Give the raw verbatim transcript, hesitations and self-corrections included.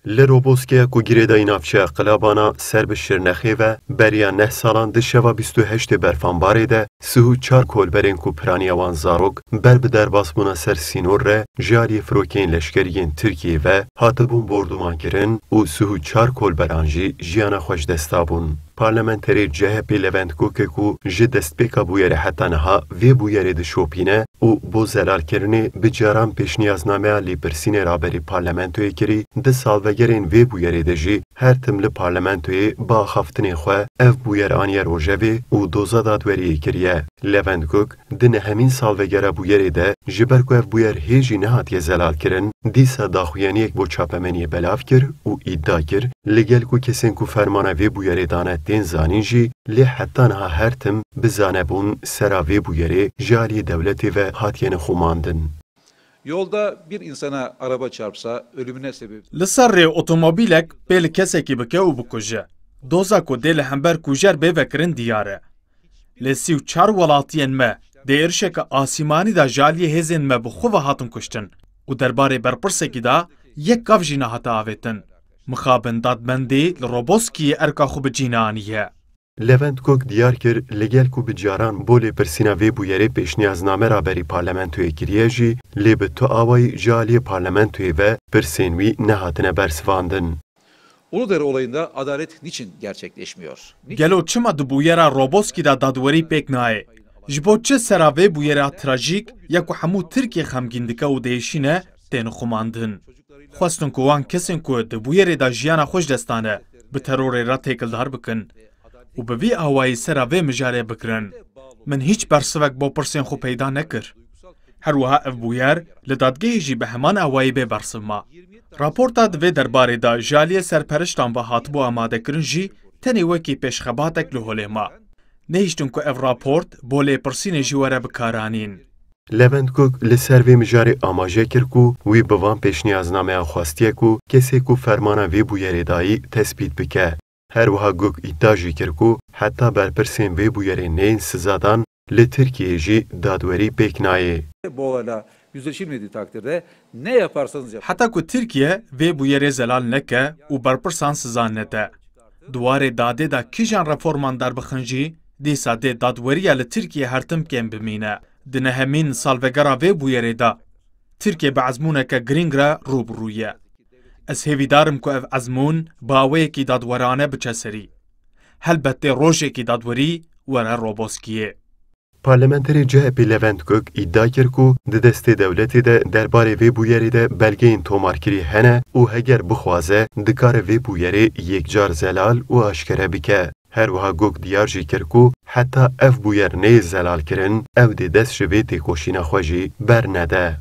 Li Roboskiya ku girêdayî navçeya Qilabana ser bi Şirnexê ve, beriya neh salan di şeva bîst û heştê Berfanbarê de sih û çar kolberên ku piraniya wan zarok ber bi derbasbûna ser sînor re ji aliyê firokeyên leşkerî yên Tirkiyê ve hatibûn bordumankirin û sih û çar kolberan jî jiyana xwe ji dest dabûn. Parlamenterê C H P Levent Gokê ku ji destpêka bûyerê heta niha vê bûyerê dişopîne û bo zelalkirinê bi caran pêşniyaznameya lêpirsînê raberî parlamentoyê kirî, di salvegerên vê bûyerê de jî her tim li parlamentoyê bi axaftinê xwe ev bûyer aniye rojevê û doza dadweriyê kiriye. Levent Gok, di nehemîn salvegera bûyerê de, ji ber ku ev bûyer hê jî nehatiye zelalkirin, dîsa daxuyaniyek bo çapemeniyê belav kir û îdia kir, li gel ku kesên ku fermana vê bûyerê dane tên zanîn jî, lê heta niha her tim bi zanebûn sera vê bûyerê ji aliyê dewletê ve hatiyene xumandin. Yolda bir insana araba çarpsa ölümüne sebep Li ser rê otomobîlek pê li kesekî bike û bikuje. Doza ku dê li hember kujer bê vekirin diyar e. Lê sî û çar welatiyên me di êrişeke asîmanî de ji aliyê hêzên me bi xwe ve hatin kuştin û derbarê berpirsekî de yek gav jî nehate avêtin. Mixabin dadmendî li Roboskiyê erka xwe bi cî neaniye. Levent Gok diyar kir, li gel ku bi caran bo lêpirsîna vê bûyerê pêşniyazname raberî parlamentoyê kiriye jî, lê bi tu awayî ji aliyê parlamentoyê ve pirsên wî nehatine bersivandin. Uludere olayında adalet niçin gerçekleşmiyor? Niçin? Gelo çima di bûyera Roboskî de dadwerî pêk nayê? Ji bo çi sera vê bûyera trajîk ya ku hemû Tirkiye xemgîn dike û diêşîne, tên xumandin? Xwestin ku wan kesên ku di bûyerê de jiyana xwe ji dest dane, bi terorê re têkildar bikin û bi vî awayî sera vê mijarê bigirin. Min hîç bersivek bo pirsên xwe peyda nekir. Her wiha ev bûyer li dadgehê jî bi heman awayî bê bersiv ma. Raporta di vê derbarê de ji aliyê serperiştan ve hatibû amadekirin jî tenê wekî pêşxebatek li holê ma. Nehiştin ku ev raport bo lêpirsînê jî were bikaranîn. Levent Gok li ser vê mijarê amaje kir ku wî bi van pêşniyaznameyan xwestiye ku kesê ku fermana vê bûyerê dayî tespît bike. Her wiha Gok îdia jî kir ku heta berpirsên vê bûyerê neyên sizadan, li Tirkiyeyê jî dadwerî pêk nayê. Bu olayla yüzleşilmediği takdirde ne yaparsanız yapın. Heta ku Tirkiye vê bûyerê zelal neke û berpirsan siza nede, di warê dadê de kîjan reforman derbixin jî, dîsa dê dadweriya li Tirkiye her tim kêm bimîne. Di nehemîn salvegera vê bûyerê de Tirkiye bi ezmûneke girîng re rû bi rû ye. Ez hêvîdar im ku ev ezmûn bi awayekî dadwerane biçe serî. Helbet dê rojekî dadwerî were Roboskiyê. Parlamenterê C H P Levent Gök îdia kir ku di destê dewletê de derbarê vê bûyerê de belgeyên tomarkirî hene û heger bixwaze, dikare vê bûyerê yekcar zelal û aşkere bike. Her wiha Gök diyar jî kir ku heta ev bûyer neyê zelalkirin, ew dê dest ji vê têkoşîna xwe jî bernede.